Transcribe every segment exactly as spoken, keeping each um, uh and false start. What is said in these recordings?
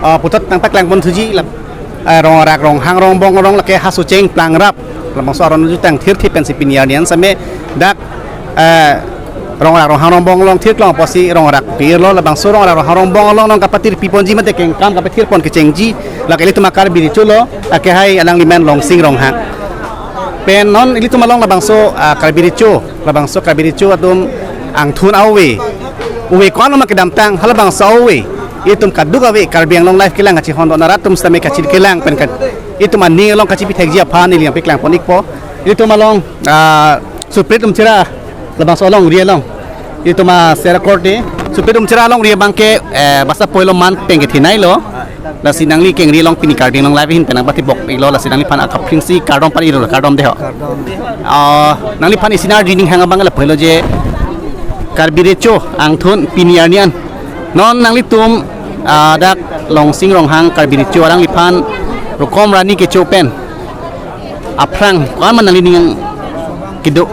ah, puthot nangpaklang pon thuji la, ah, Rongrak Ronghang Rongbong along lake ha Socheng Plangrap labangso aron jutang thirthi pensi pini arni an same dak, ah, Rongrak Ronghang Rongbong along thirklong apotsi Rongrak pir lo, labangso Rongrak Ronghang Rongbong along nang kapathirpi ponji mate kengkam kapathir pon kechengji lake ilitum a Karbi Recho lo, lake hai alanglimen Longsing Ronghang. Pen non ilitum along labangso, ah, Karbi Recho, labangso Karbi Recho atum angthun a-ove. Ove ko-an ma kedamtang, halabangso ove. Ilitum kadokave Karbi Anglong Live kelang kachihon do-an arat atum sitame kachir kelang pen kan. Ilitum aning along kachipithekji aphan ili nangpaklang pon ikpo. Ilitum along, ah, Suprit Umchira labangso alongri along. Ilitum a Sera Korte, Suprit Umchira alongri abangke, eh, basa poilo man pen kethenei lo. Lasi nangli kengri along pini Karbi Anglong Live ahin pen nangpathibok iklo, lasi nangliphan akaprengsi kardom pari ro, kardom deho. Ah, nangliphan isi nangri ning hang abang lapu lo je Karbi Recho angthun pini arni an. Non nanglitum, ah, dak Longsing Ronghang Karbi Recho alangliphan rokom rani kecho pen aphrang ko-an ma nangli ning kedo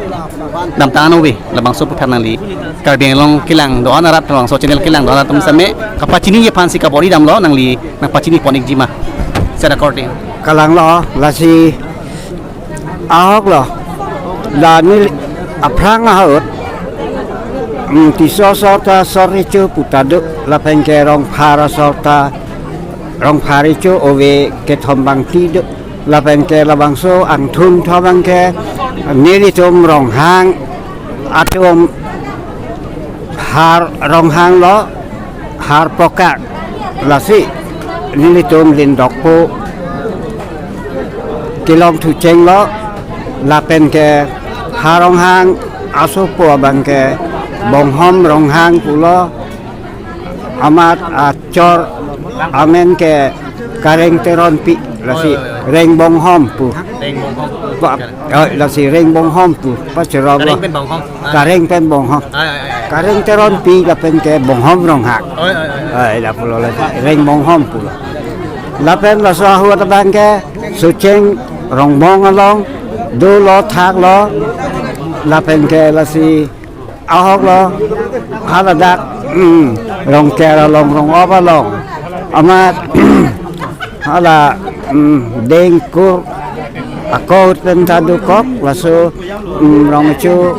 damtang an ove, labangso aphuthak nangli Karbi Anglong kelang do-an arat, labangso channel kelang do-an arat atum same kapachiniji aphansi kabor-i damlo, nangli nangpachini pon ikji ma? Sera Korte. Kalang lo, lasi ahok lo. La neli aphrang ahut, mm, Tisso asor ta Sor Recho pu ta do, lapen ke Rongphar asor ta Rongphar Recho ove kethom abang ti do. Lapen ke labangso angthun tho abangke nelitum Ronghang atum har Ronghang lo, har pokar. Lasi nelitum Lindokpo kelong thucheng lo, lapen ke ha Ronghang asopo abangke Bonghom Ronghang pulo, amat achor amen ke Kareng Teronpi, lasi Oi, oi, oi. Reng Bonghom pu. Reng Bonghom. Pa-, oh, lasi Reng Bonghom pu. Pachorong Kareng lo. Pen Bonghom. Ah. Kareng pen Bonghom. Ai, ai, ai, ai. Kareng Teronpi lapen ke Bonghom Ronghang. Oi, oi, oi, oi. Ai, lapulo lasi Reng Bonghom pulo. Lapen laso ahut abangke Socheng Rongbong along dolo thaklo, lapen ke lasi ahok lo, haladak, mm, Rongker along, Rongop along. Amat hala, mm, Dengkur ako pen ta dokok, laso, mm, Rongcho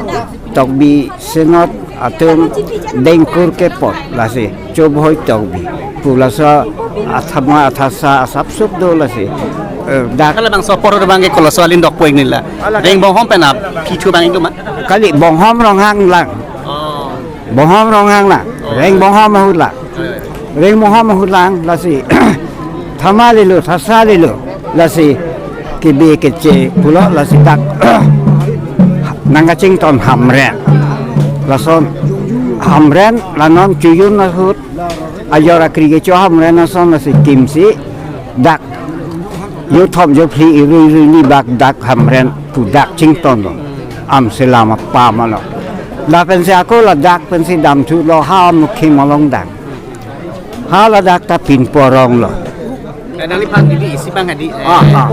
Tokbi Senot atum Dengkur kepot, lasi Chobhoi Tokbi pu laso athama athasa asapsok do lasi. Eh, dak halabangso apor abangke koloso Lindokpo ik nila. Ala Reng Bonghom pen aphi thu abang ik lo ma? Kali Bonghom Ronghang lang. Oh. Bonghom Ronghang lang. Oh. Reng Bonghom ahut lang. Oh, iya, iya. Reng Bonghom ahut lang lasi. Thama lilo, thasa lilo. Lasi kibi keche pulo lasi dak nangkachington Hamren. Lason Hamren la non Chojun ahut ajor akri kecho Hamren ason lasi kimsi dak jothom jophli irui irui ni bak dak Hamren pu dak chington lo. Amsi lam apam lo. Lapensi ako ladak pensi damthu lo ha Mukhim along dang. Haladak ta pinporong lo. Eh, nangliphan didi isi abang hadi. Eh, Ah, ah.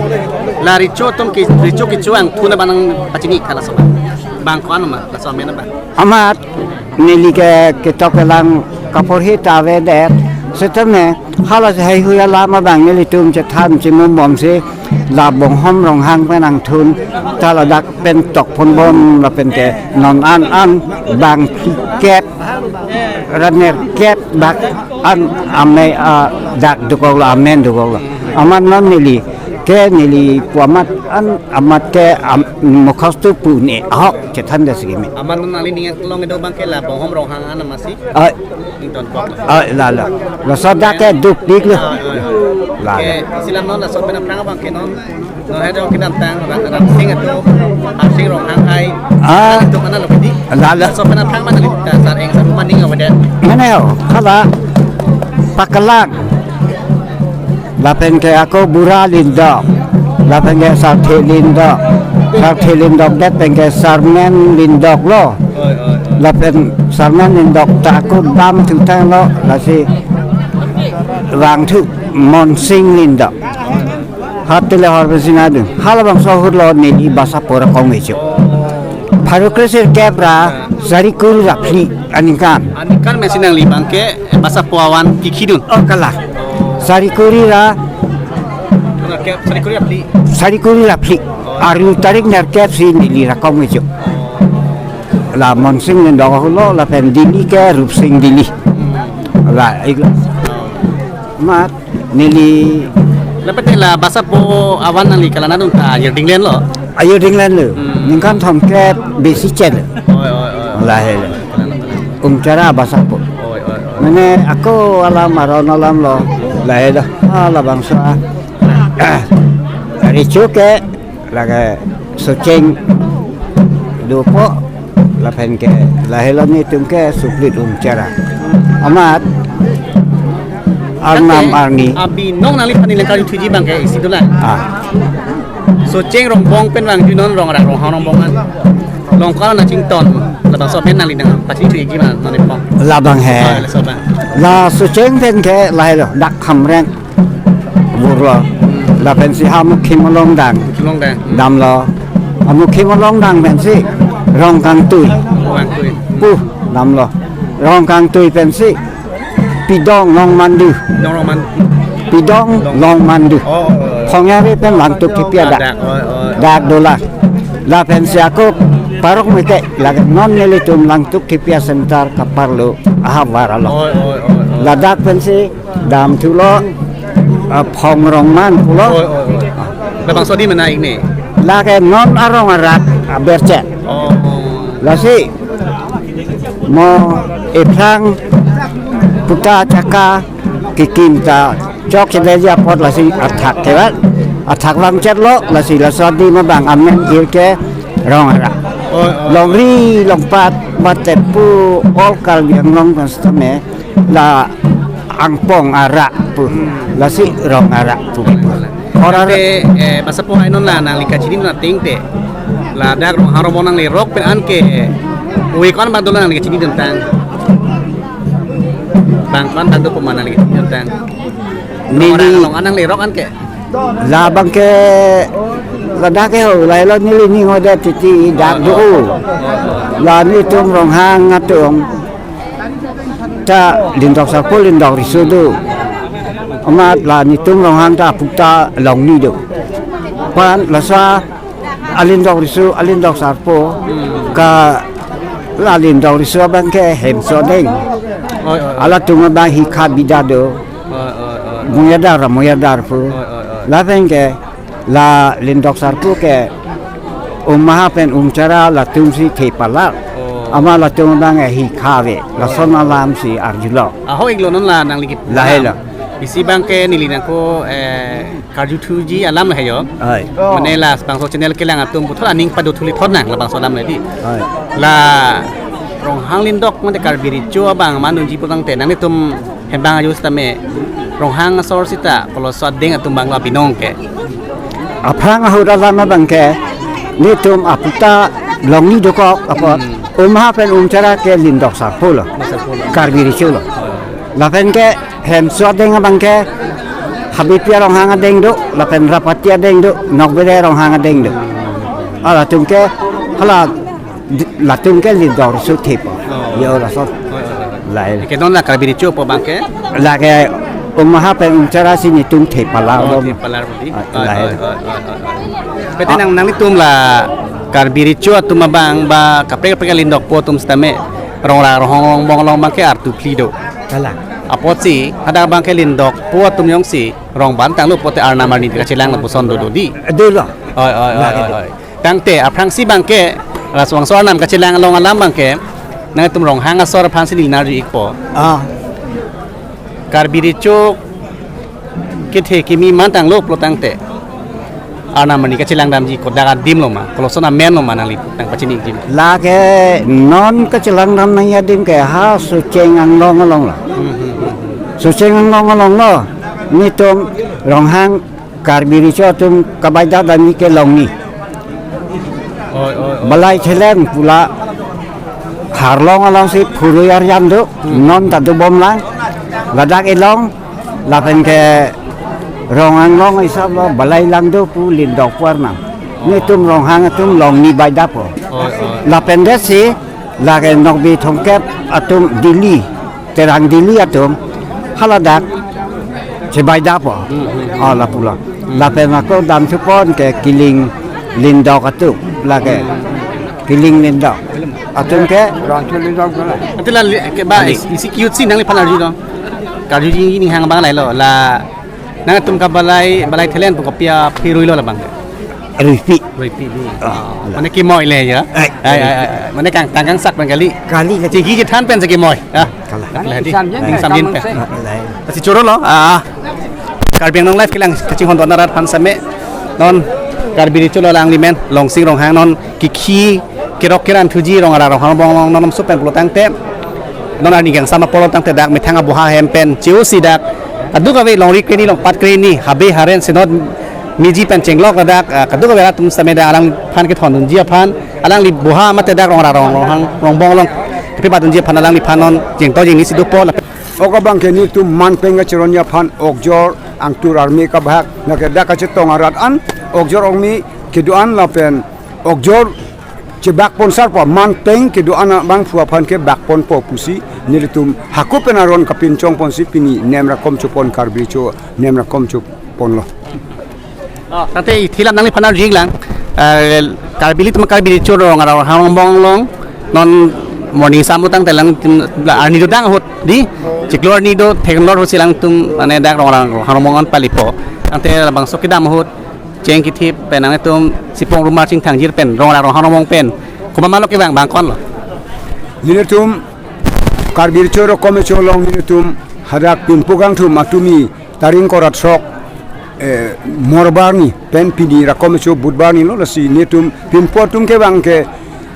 La Recho atum ke, Recho kecho angthun abang nangpachini kala sobat. Bang ko-an ma, laso amen abang. Amat neli ke ketok kelang kaporhi ta avedet. Setame hala haihui alam abang nelitum chethan chimum bomsi la Bonghom Ronghang pen angthun ta ladak pen tokpon bom lapen ke non an an bang phlikep ra nerkep bak an amei, ah, dak dokok lo, amen dokok lo. Amat non neli ke neli pu amat an amat ke am, mukhostu pu ne ahok chethan da sikimi. Amat non nangli ning kelong kedo abangke la Bonghom Ronghang an amatsi. Ah, ingtonkok lo. Ah, la la. Laso dak ke dukpik lo. Ah, ah, ah. La la. Ke isi alam non laso pen aphrang abangke non non hai dong kedamtang Ra-, Ramsing atum, Ramsing Ronghang hai. Ah. Atum mana lo kedi? La la. Laso pen aphrang mana lo ta sar eng sar rumah ning avedet. Mana yo? Hala Pakalang. Lapen ke ako Bura Lindok. Lapen ke Sarthe Lindok. Sarthe Lindok det pen ke Sarmen Lindok lo. Oi, oi, oi. Lapen Sarmen Lindok ta ako damthu tanglo lasi vangthu Monsing Lindok. Hat tele hor pensi nadu. Halabangso ahut lo neli basa pora kong echo. Pharo kresirkep ra sarikur ra phli aningkan. Aningkan pensi nangli abangke, eh, basa po avan tikhi dun. Oh, kalang. Sarikuri ra, Nerkep, sarikuri ra phli. Sarikuri ra phli. Oh. Arni tarik nerkep si neli rakong ijo. La Monsing Lyngdoh ahut lo, lapen Dili ke Rupsing Dili. Hmm. La, ik-, Oh. Mat, neli. Lapen te la basapo avan nangli kalanadun ta ajirdinglen lo? Ajirdinglen lo. Hmm. Ningkan thomkep besi chen lo. Oi, oi, oi. Lahelo. Kalanadun. Umchara basapo. Oi, oi, oi. Mane ako alam aron alam lo. Lahelo. Ah, labangso a. Recho ke lake Socheng dopo, lapen ke lahelo nelitum ke Suprit Umchara. Amat arnam arni. Abinong nangliphan neli nangkarjuthuji abang ke isi dolang. Ah. Socheng Rongbong pen vangjunon Rongra Ronghang Rongbong an. Longkal nangchington. Labangso pen nangli nangpachingthuji ma non ipong. Labang he. Oh, laso abang. La Socheng pen ke lahelo dak Hamren vurlo. Hmm. Lapen si ha Mukhim Alongdang. Mukhim Alongdang. Hmm. Damlo. Ha Mukhim Alongdang pensi Rongkangtui. Rongkangtui. Pu damlo. Rongkangtui pensi Pidong Longmandu. Pidong Longman-, Pidong Long- Longmandu. Oh, oh, oh. Phongyari pen Langtuk Thepi adak. Adak, oh, oh, oh. Dak dolang. Lapen si ako parok mete lake non nelitum Langtuk Thepi a-center kaparlo ahavar along. Oh, oh, oh, oh. Ladak pensi damthulo, ah, Phong Rongman pulo. Oi, oi, oi. Labangso adim mena ikni? Lake non arong arat aberche. Oh. Lasi mo ephrang puta chaka kikim ta chokchedeji apot lasi athak kevan. Athak vangchetlo lasi laso adim abang amen ir ke Rong Ara. Oi, oi. Longri longpat batepu all Karbi Anglong pen sitame la Angpong Ara pu. Hmm. Lasi Rong Ara pu. Ora Te, eh, basapo hai non la nangli kachinidun ateng te. Ladak Ronghang Rongbong nanglerok pen an ke, eh, ove ko-an abang dolang nangli kachinidun tang. Bang ko-an abang dopo ma nangli kachinidun tang. Neli Ronghang Rongbong an nanglerok an ke. Labang ke ladak ke ho, lahelo neli ning ode titi dak do. La nelitum Ronghang atum ta Lindok Sarpo Lindok Riso do. Amat la nelitum Ronghang ta apukta longni do. Pen laso a Lindok Riso, a Lindok Sarpo, hmm, ke la Lindok Riso abang ke hemso adeng. Oi, oi, oi. Halatum abang hikha bida do. Oi, oi, oi. Moyadar, moyadar pu. Oi, oi, oi. Lapen ke la Lindok Sarpo ke Ummaha pen Umchara latum si thepalar. Oh. Amat latum abang hikha ave. Lason alam si arjulo. Aho iklo non la nangli kipu. Lahelo. Isi abang ke neli nangko, eh, karjuthuji alam lahei jo. Oi. Mane labangso channel kelang atum puthot aning padothu lithot nang labangso alam lahei di. Oi. La Ronghang Lindok mate Karbi Recho abang mandunji pulotangte nanglitum hembang ajo sitame Ronghang asor sita koloso adeng atum abang lo abinong ke. Aphrang ahut alam abang ke nelitum apukta longni dokok apot. Hmm. Ummaha pen Umchara ke Lindok Sarpo lo. Lindok Sarpo lo. Karbi Recho lo. Lapen ke hemso adeng abang ke Habibia Ronghang adeng do, lapen Rapati adeng do, Nokbede Ronghang adeng do. Halatum ke, hala di-, latum ke Lindok Riso thepo. Oh. Yo lason. Oh, oh, oh. Lahei. Ke non la Karbi Recho pu abang ke? Lake Ummaha pen Umchara si nelitum thepalar. Oh, lo. Thepalar berarti. Ah, oh, lahei. Oh, oh, oh, oh, oh. Berarti nang, nanglitum la Karbi Recho atum abang ba kaprek kaprek Lindokpo atum sitame Rongra Ronghang Rongbong along abang ke artu phli do. Kalang. Apotsi hadak abang ke Lindokpo atum jongsi rong bantanglo pulote arnam arni kachelang lapuson dodo di. Dolo. Oi, oi, oi, oi, oi. Tangte aphrangsi abang ke labangso arnam kachelang along alam abang ke nangtum Ronghang asor aphansi neli nangkarju ikpo. Ah. Karbi Recho kethe kimi mantanglo pulotangte arnam arni kachelang damji kodak adim lo ma, koloson amen lo ma nangli nangpachini ikji ma? Lake non kachelang dam nangji adim ke ha Socheng Anglong along lo. Hmm, hmm, hmm, hmm. Socheng Anglong along lo. Nelitum Ronghang Karbi Recho atum kabaida damji ke longni. Oi, oi, oi. Balai Cheleng pu la Harlong alongsi phurui arjan do, hmm, non ta dobomlang. Ladak elong, lapen ke Rong Anglong isap lo, Balai Langdo pu Lindokpo arnam. Nelitum Ronghang atum longni baidapo. Oi, oi. Lapen det si, lake Nokbe Thomkep atum Dili, Terang Dili atum, haladak Chebai dapo. Hmm, hmm. Oh, lapulo. Hmm. Lapen ako dam chupon ke Kiling Lindok atum lake. Kiling Lindok. Atum ke? Rangchul Lindok dola. Ante la li-, ke ba, Kali. Isi, isi cute si nangliphan arju dong. Karjuji ning hang abang lahelo. La nangtum kabalai, balai thelen pu kopi aphi ruilo labang ke? Ruipi. Ruipi di. Ah, la. Mane kimoi le ya. Eh, ai, ai, ai, ai. Mane kang, tang kangsak pen kali. Kali, kali. Chingki chethan pen si kimoi. Ah. Kalah. Kalah di. Ingsamjin pen. Ingsamjin pen. Ah, lain. Lasi choro lo. Ah. Karbi Anglong Live kelang kachinghon don arat aphan same. Non Karbi Recho lo alanglimen Longsing Ronghang non kikhi kerok keran thuji rong arat ronghang rongbong along non nomso pen pulo tangte. Non arni kangsam apor tangte dak methang abuha hem pen cheusi dak kadokave longri kreni longpat kreni habe haren senot miji pen chenglok ladak, ah, kadokave atum same dak alangphan kethondunji aphan, alangli buha mate dak rong arat rong ronghang rongbong along kepi padunji aphan alangliphan non jengto jengni si dopo la. Ok abang ke netum man pen kacheronji aphan okjor angtur arme kabahak, lake dak kachetong arat an okjor okmi kedo-an lapen okjor chebak ponsarpo, man pen kedo-an abangphu aphan ke bak ponpo pusi nelitum hako pen aron kapinchong ponsi pini nem rakom chopon Karbi Recho nem rakom choponlo. Oh, tangte ithi lam nangliphan arju lang. Eh, Karbi, ilitum Karbi Recho rong arat ronghang rongbong along non morning sam tangte alangtum la arni dodang ahut di chiklo arni do theklong ahut si alangtum mane dak rong arat ronghang rongbong an palipo. Tangte labangso kedam ahut cheng kithip pen nangtum sipong rumar chingthang jir pen rong arat ronghang rongbong pen komat malo kevang bang konlo? Nelitum Karbi Recho Rongkom Recho along nelitum hadak Pimpo Kangthum atumi tarik ingkoi ra throk, eh, Morbar ni pen pini Rongkom Recho Budbar ni lo, lasi netum Pimpo atum kevang ke,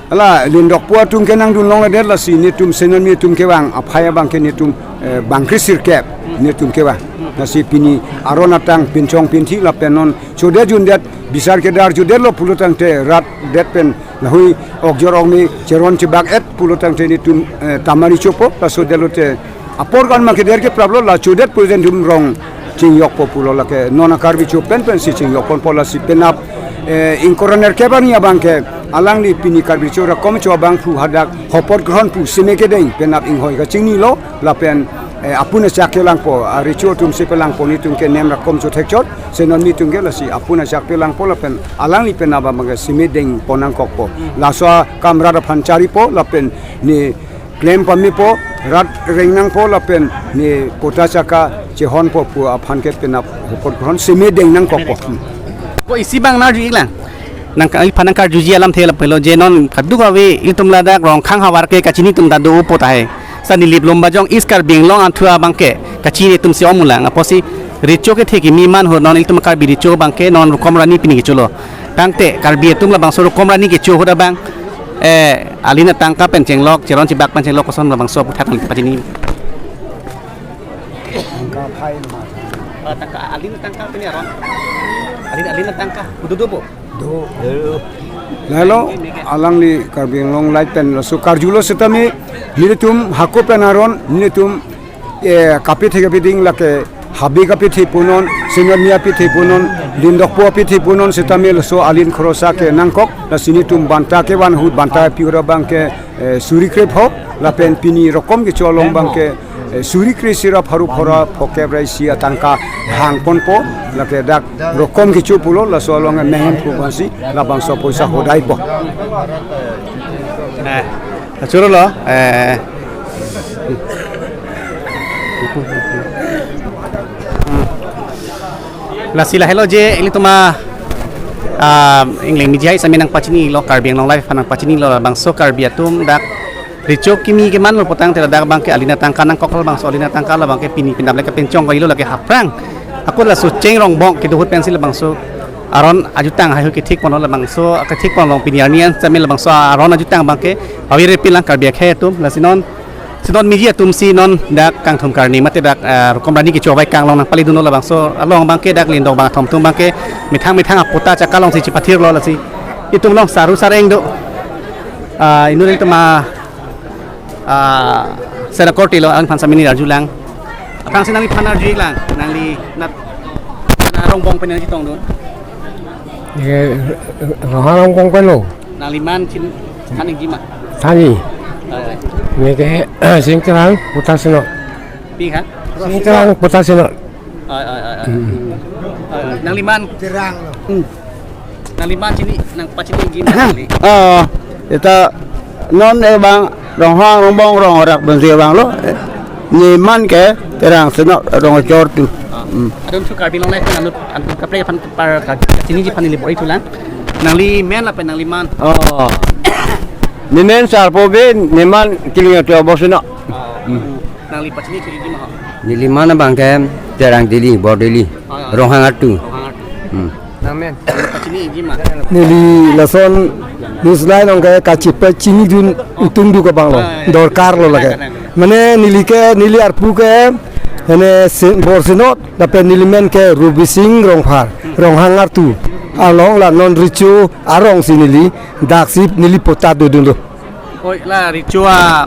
ala Lindokpo atum ke nangdun longledet, lasi netum senami atum kevang aphai abang ke netum, eh, bang kre sirkep netum kevang. Lasi pini aron atang pinchong pinthi lapen non chodet jundet bisar kedar judetlo pulo tangte rat det pen lahui okjor okmi cheron chebak et pulo tangte netum, eh, tamari chopo, laso detlo te apor kan ma keder kepraplo, la chodet pulo te netum rong chingjokpo pulo, lake non a-Karbi Recho pen pensi chingjok ponpo, lasi penap, eh, ingkoi ra nerkep arni abang ke alangli pini Karbi Recho Rongkom Recho abangphu hadak hopot grohon pu seme kedeng penap inghoi kachingnilo lapen, eh, apun achak kelangpo, a-Recho atum si pelangpo, netum ke nem rakom chothekchot, senami atum ke, lasi apun achak pelangpo lapen alangli penap abang ke seme dengpon nangkokpo. Laso akam rat aphan charipo lapen ne klem pamepo, rat reng nangpo lapen ne patta chakka chehonpo pu aphan ke penap hopot grohon seme deng nangkokpo. Ko isi abang nangarju lang. Nangka-, iphan nangkarjuji alamthe lapulo je non kadokave itum ladak Rongkhang havar ke kachini atum ta do-o po tahai. Sa Nilip Lumbajong East Karbi Anglong anthu abang ke kachini atum si om-o lang. Apotsi Recho kethe kimi man ahut non itum Karbi Recho abang ke non Rongkom arni pini kecholo. Tangte Karbi atum labangso Rongkom arni kecho ahut abang, eh, alin atangka pen chenglok, cheron chebak pen chenglok koson labangso aputhak nangpachini. Tangka phai ma. Eh, tangka, alin atangka pini aron. Alin, alin atangka. Kudu do po. Do. Lalo, alangli Karbi Anglong Live pen laso karjulo setame, nelitum hako pen aron, nelitum, eh, kapithe kapiding lake habe kapithe punon, senami apithe punon, Lindokpo apithe punon, setame laso alin khorosa ke nangkok, lasi netum banta kevan ahut banta pi ahut abang ke, eh, suri krepho, lapen pini Rongkom Recho along abang ke, eh, suri kre isi ra pharo pharo ra phokep ra isi atangka hang ponpo, lake dak Rongkom Recho pulo, laso along mehem pu bansi labangso apoisa hodaipo. Eh, choro lo, eh. Lasi lahelo je ilitum a, ah, ingleng media same nangpachinilo, Karbi Anglong Live nangpachinilo, labangso Karbi atum dak Recho kimi kemanlo putangte ladak abang ke alin atangka nangkok, labangso alin atangka labang ke pini penap le kapinchong ko-ilo lake aphrang. Ako laso cheng rongbong kedo ahut pensi labangso aron ajutang haihui kethik ponlo, labangso kethik ponlo pini arni an same labangso aron ajutang abang ke awi repi lang Karbi akhei atum, lasi non, si non media atum si non dak Kangthum Karni mate dak, eh, Rongkom arni kecho avai kang along nangpali dunlo, labangso along abang ke dak Lindok bang athom atum abang ke methang methang apatta chakka alongsi chepathirlo, lasi itum along saru sareng do. Ah, inut itum a, ah, sera korte lo, alangphan same neli arju lang. Aphrangsi nangliphan arju lang, nangli nat, na rongbong pen nangchetongdun. Eh, Ronghang rongbong pen lo. Nangli man chin, than ingjima. Than ingjima. Ai, ai. Neke, Singterang, Putta Sinot. Pi ha? Singterang, Putta Sinot. Oi, oi, oi, oi. Hmm. Oi, oi. Nangliman. Terang lo. Hmm. Nangliman chini, nangpachiniji ma nangli? Oh, ita non ebang Ronghang, Rongbong, Rongrak bangsi abang lo. Neman ke Terang Senot, Rongchor tu. Ah. Hmm. Adon thu Karbi Anglong Live anut, anut kaprek aphan par ka chiniji aphan neli bor-i thulang. Nangli men lapen nangliman? Oh. Nemen Sarpo Bey, neman Kiling Atu Abor Senot. Ah. Hmm. Nangli pachini chiriji ma ho? Neliman abang ke Terang Dili, Bor Dili, ah, ah. Ronghang Artu. Ronghang Artu. Hmm. Nangmen? Nangli pachiniji ma? Neli lason news line along ke kachepachinidun, ah, ingtungduk abang lo. Ah, ya. Dorkar lo lake. Nang, nang, nang. Mane neli ke, neli arpu ke, ene Sen-, Bor Senot, lapen neli men ke Rubi Sing Rongphar, Ronghang Artu. Along la non recho arong si neli, daksi neli patta dodun lo. Oi, la recho a,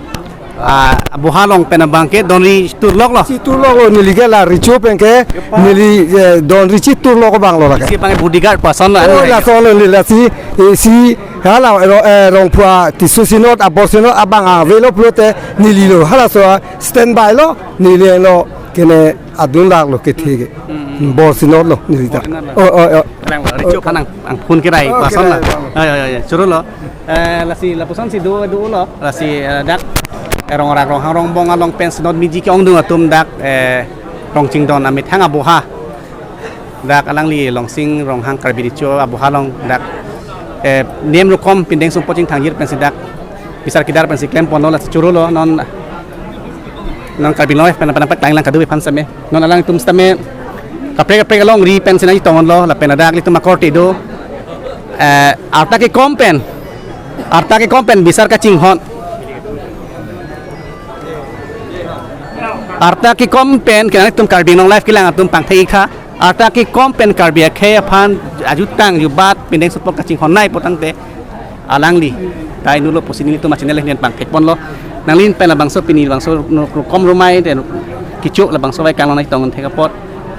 a, aboha along pen abang ke donri turlok lo. Si turlok lo, neli ke la recho pen ke, neli, eh, donri si turlok abang lo lake. Si abang bodyguard pu ason lo, oh, ano lason lo, neli lasi, eh, si, hala, ro-, eh, Rongphar, Tisso Senot, Abor Senot abang avelo pulote, neli lo, halaso a standby lo, neli lo, kene adun dak lo kethe ke. Hmm, hmm. Bor Senot lo, neli ta. Bor Senot lo. Oh, oh, oh. Terang lo, recho aphan nang, nang phone kerai, oh, pason lo. Kerai, kerai. Ay, ay, ay, ay. Choro lo. Eh, lasi lapuson si do, do lo. Lasi, eh, dak, eh, Rongrak, Ronghang, Rongbong along pen Senot miji ke-ongdung atum dak, eh, Rongchingdon amethang aboha. Dak alangli Longsing Ronghang Karbi Recho aboha along dak, eh, niyom rukom pindeng sumpot chingthangjir pensi dak bisar kidar pensi klempon lo, lasi choro lo non, non Karbi Anglong Live pen, pen, pen, klanglang kadu aphan same. Non alangtum sitame kaprek kaprek alongri pensi nangji tong lo, lapen ladak ilitum akorte do. Eh, arta kekom pen, arta kekom pen bisar kachinghon. Arta kekom pen, kenangtum Karbi Anglong Live kelang atum pangthek-ik tha. Arta kekom pen Karbi akhei aphan ajutang jubat pindeng sumpot kachinghon nai putangte alangli ta inut lo pusi nelitum a channel pen pangthekpon lo. Nanglin pen labangso pini labangso rukom rumai te kecho labangso vai kanglong nai tong thek apot.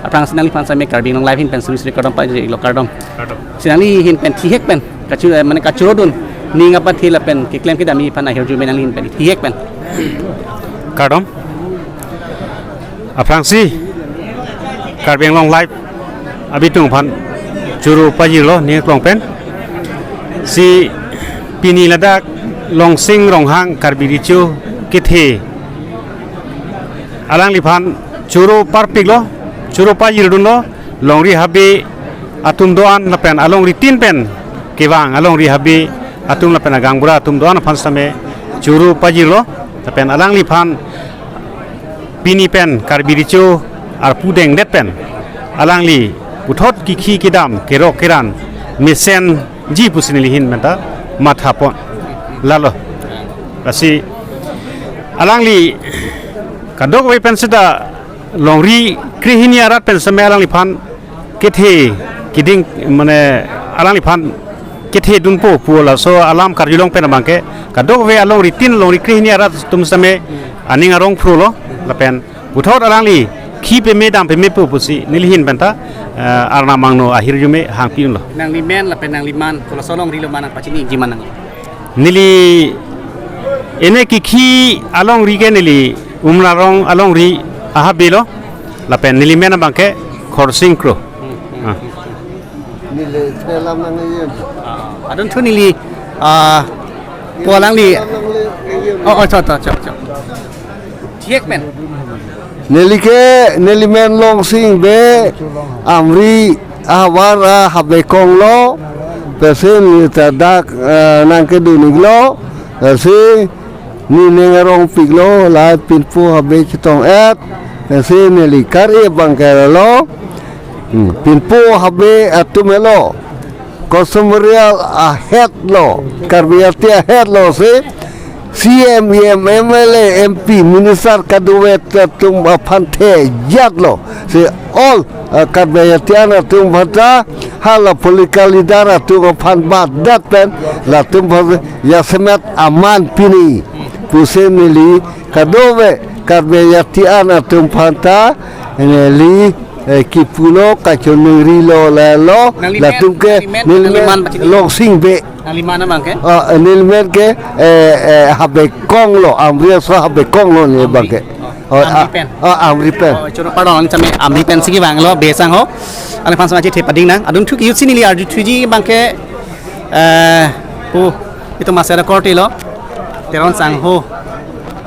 Aphrangsi nangliphan same Karbi Anglong Live ahin pen suri suri kardom pajir-ik lo, kardom. Kardom. Si nangli ahin pen thihek pen kachu, eh, mane kachorodun ning apathe lapen keklem kedamji aphan ahirjume nangli ahin pen thihek pen. Kardom. Aphrangsi Karbi Anglong Live abitung aphan choro pajir lo ning aklong pen. Si pini ladak Longsing Ronghang Karbi Recho kethe alangliphan choro parpik lo, choro pajirdun lo, longri habe atum do-an lapen alongri tin pen kevang alongri habe atum lapen agaonbura atum do-an aphan sitame choro pajir lo, lapen alangliphan pini pen Karbi Recho arpu dengdet pen alangli puthot kikhi kedam kerok keran mesenji pusi neli ahin pen ta mathapon. Lalo. Lasi alangli kadokave pen seta longri krehini arat pen sitame alangliphan kethe keding, mane alangliphan kethedunpo pu laso alam karjulong pen abang ke kadokave alongri tin longri krehini arat atum sitame aning arong phru lo lapen puthot alangli khi peme dam pemepo pusi neli ahin pen ta, eh, Arnam angno ahirjume hangpi-un lo. Nanglimen lapen nangliman, kolaso alongri lo ma nangpachiniji ma nang? Neli ene kikhi alongri ke neli Umlarong alongri ahabe lo, lapen neli men abang ke Khorsing Kro. Hmm, hmm. Ah. Neli thelam nang ayen. Ah, adon thu neli, ah, pu alangli. Thelam nang ayen. Oh, oh, chot, chot, chot, chot. Thihek pen. Neli ke, neli men Longsing Bey, Amri ahavar ahabe kong lo, pensi neli ta dak, eh, nangkedun-ik lo, pensi nening arongpik lo, la pinpo habe chetong-et, pensi neli kar-i abang ke lo, hmm, pinpo habe atum helo, customary ahead lo, Karbi ati ahead lo si, C M, E M, M L A, M P, minister kadokave atum aphan thejat lo. Si all, uh, Karbi ati an atum aphan ta, hala political leader atum aphan badat pen, latum aphan jasemet aman pini. Pusi neli kadokave Karbi ati an atum aphan ta, neli, eh, kipu lo, kachoningri lo, la lo, nanglimen, latum ke, nanglimen, neli nangliman pachini. Longsing Bey. Nangliman abang ke? Ah, neli men ke, eh, eh, habe kong lo, Amri aso habe kong lo neli abang ke. Oh. Oh, Amri ah, pen. Oh, Amri pen. Oh, choro pardon, ang chame Amri pen si kevanglo, Besang ho. Alangphan sangji thepading nang. Adung thuk youth si neli arju thuji abangke, eh, pu, itum masera korte lo. Teron Sangho.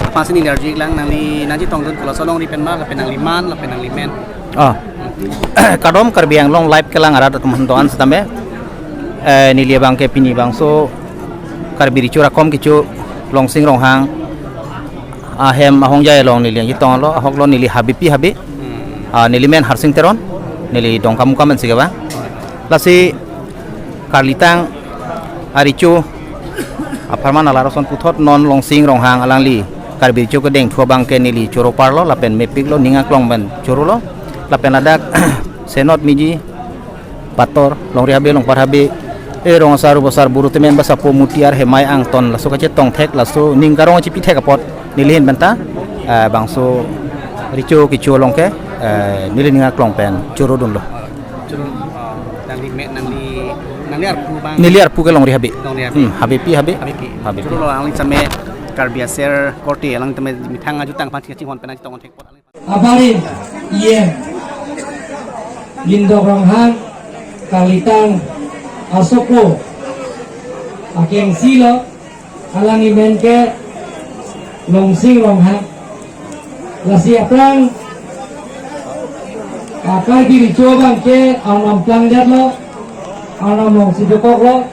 Alangphan si neli arju lang, nangli nangji tongdun kolo, so longri pen ma, lapen nangliman, lapen nanglimen. Oh. Kardom Karbi Anglong live kelang arat atum aphan doan setame. Eh, neli abangke pini bangso Karbi Recho Rakom Kecho Longsing Ronghang ahem ahongjai along neli nangji tonglo, ahok lo neli Habepi Habe. Ah, neli men Harsing Teron, neli Dongkamukam pen si kevang. Lasi karlitang arecho apharman alar ason puthot non Longsing Ronghang alangli Karbi Recho kedeng thu abangke neli choro parlo, lapen mepiklo, ning aklong pen chorolo, lapen ladak senot miji pator, longri habe, longpar habe, e rong asar, rup asar, buru temen, basapo, mutiar, hemai, angton, laso kachetong thek, laso ning karong chipi thek apot neli ahin pen ta, eh, bangso Recho Kecho along ke, eh, neli ning aklong pen choro dunlo. Choro, ah, nangli me, nangli, nangli arpu abang. Neli arpu ke longri Habe. Longri Habe. Hmm, Habepi Habe. Habepi. Habepi. Choro lo, alangli chame Karbi aser korte, alang tame methang ajutang aphan chinghon pen ajutang thek apot. Abarim, E M, Lindok Ronghang, karlitang asopo akengsi lo, alangli men ke Longsing Ronghang. Lasi aphrang Karbi Recho abangke arnam plangdet lo, arnam along si dokok lo,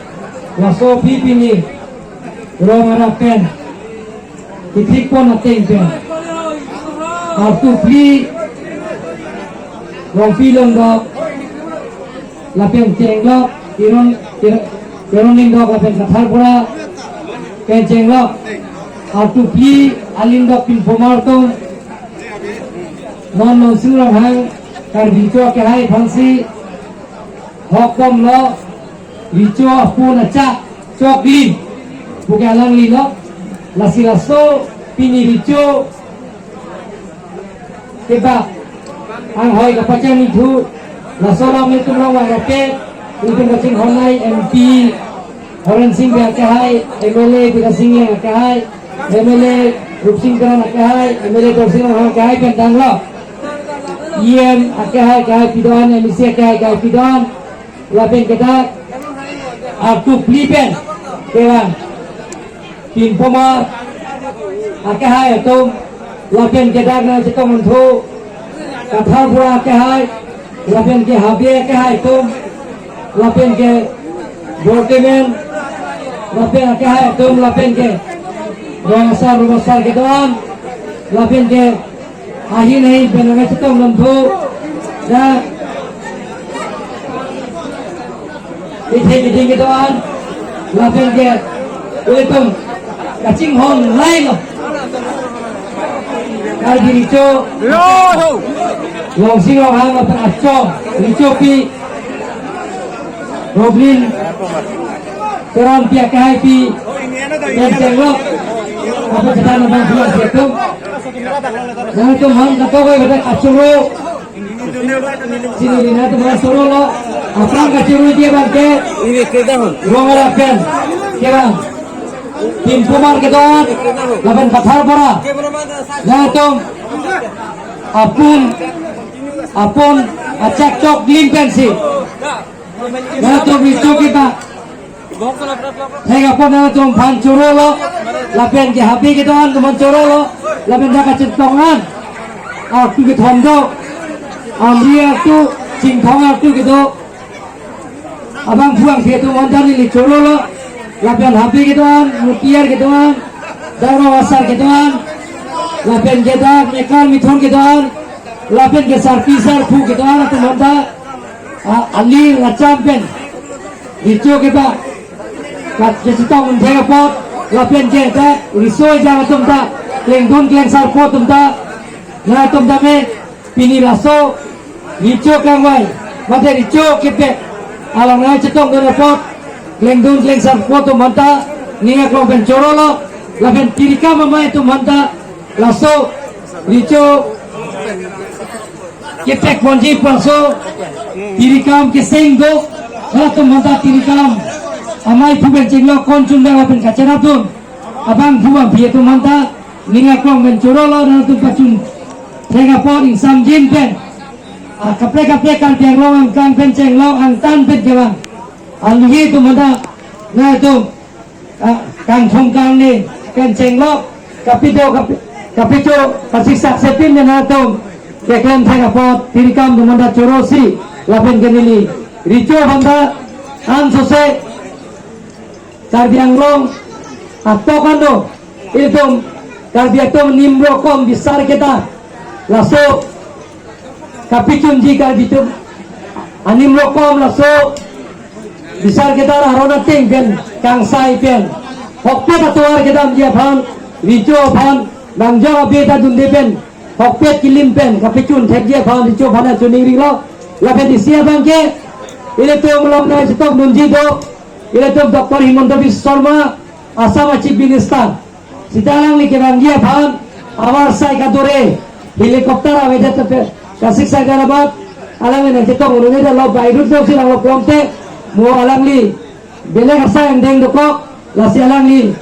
laso aphi pini rong arap pen kethik pon ateng pen artu phli Rongpi Longdok lapen Chenglok, Teron, Teron, Teron Lindok lapen Kathar Bura pen Chenglok, artu phli alindok pinpomar atum non Longsing Ronghang Karbi Recho akehai aphansi hok bomlo, Recho apun achak choklim puke alangli lo. Lasi laso pini Recho kebak anghoi kapachini thu, laso alam itum rong wai rapet, itum kachinghon nai M P Horen Sing Bey akehai, M L A Bidya Sing Engleng akehai, M L A Rupsing Teron akehai, M L A Dorsing Ronghang akehai pen danglo. E M akehai akehai pidon, M A C akehai akehai pidon, lapen ke dak artu phli pen kevang pinpomar akehai atum, lapen ke dak nangchetong thunthu Kathar Bura akehai, lapen ke Habe akehai atum, lapen ke buru temen, lapen akehai atum, lapen ke rong asar rup asar kedo-an, lapen ke ahin ahin pen nangchetong thunthu, dak kethe keding kedo-an, lapen ke itum kachinghon lailo. Karbi Recho Longsing Ronghang lapen achong Rechopi Roblin Teronpi akehaipi pen Chenglok, apa kita nama dua situ. Nangtum aphan katok oi, beda kachoro. Sini di nangtum aphan chorolo. Aphrang kachoroji abangke rong arap pen kevang pinpomar kedo-an lapen Kathar Bura. Nangtum apun apun achak choklim pensi nangtum Recho kebak thek apot nangtum aphan chorolo, lapen ke Habe kedo-an atum aphan chorolo, lapen dak kachetong an artu kethom do, Amri artu, Chinthong artu kedo, abangphu abangphi atum aphan ta neli chorolo, lapen Habe kedo-an, mutiar kedo-an, dak rong asar kedo-an, lapen ke dak mekar mithon kedo-an, lapen ke sarpi sarpo kedo-an atum aphan ta, a, alir acham pen Recho kebak kachetong thek apot, lapen ke dak riso ejang atum ta, klengdun klengsarpo atum ta, nangtum tame pini laso Recho kangvai mate Recho kepek along nangchetongdun apot, klengdun klengsarpo atum aphan ta ning aklong pen chorolo, lapen tirikam amei atum aphan ta laso Recho kepek ponji pu laso tirikam keseng do, latum aphan ta tirikam amei phu pen Chenglok kon chundang lapen kacharapdun abangphu abangphi atum aphan ta ning aklong pen chorolo, nangtum pachun thek apot ingsamjin pen, ah, kaprek kaprek Karbi Anglong angkang pen chenglok angtan pen kevang alihi atum hadak nangtum, ah, kangthum kangni pen chenglok kapido kapi-, kapicho kasik saksepin nangtum keklem thek apot tirikam atum hadak choro si lapen ke neli recho aphan ta ansose Karbi Anglong atok ano, itum Karbi atum nimrokom bisar kita laso kapichunji Karbi atum animrokom laso bisar kita aron ateng pen kangsai pen hokpet atovar kedamji aphan, recho aphan, nangjok abe ta dunde pen hokpet kilim pen kapichun thekji aphan recho aphan choningri lo. Lapen isi abang ke ilitum along nangchetok dunji do, ilitum Doctor Himanta Biswa Sarma, Assam a Chief Minister. Sita alangli kevangji aphan avarsai kadure helicopter avedet pe kasik Secunderabad alangli nangchetok un-e det lo, by road lo si nanglo plongte mo alangli belek asai angdeng dokok, lasi alangli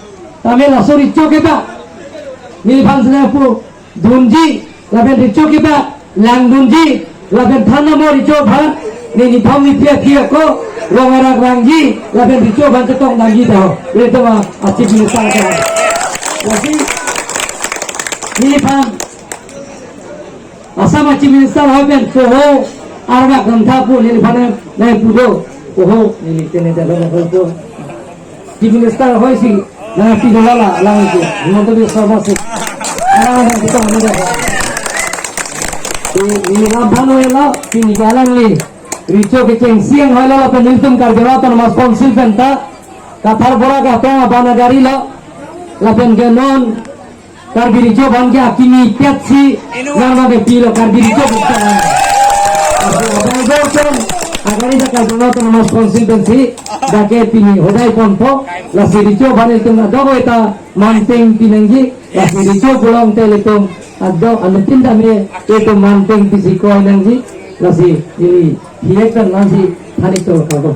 tame laso recho keba neliphan sena pu dunji, lapen recho keba langdunji, lapen than amo recho aphan ne nithom niphli aphi ako rong arak rangji, lapen recho aphan chetong damji ta ho. Ilitum a Chief Minister ta ho. Lasi neliphan Assam a Chief Minister ahoi pen poho arvak gantha pu neliphan nangpu do. Poho neli tene ta lo ko. Chief Minister ahoi si nangpi dola la alangli ke. Himanta Biswa Sarma si. Alang nangchetong un-e det. Neli lam aphan hoi lo, pini ke alangli recho kechengsi anghoi lo lapen nelitum Karbi Anglong Autonomous Council pen ta Kathar Bora ke atong abana gari lo lapen ke non Karbi recho aphan ke akimi pet si nang ma ke pilo Karbi recho aphan. Abang gor pen agari ta Karbi Anglong Autonomous Council pen si dak ke pini hodai ponpo, lasi recho aphan itum adok oi ta manteng pinangji, lasi recho pulote ilitum adok anuttin tame itum manteng pisi koi nangji, lasi ili hiek pen lasi thani chol kago.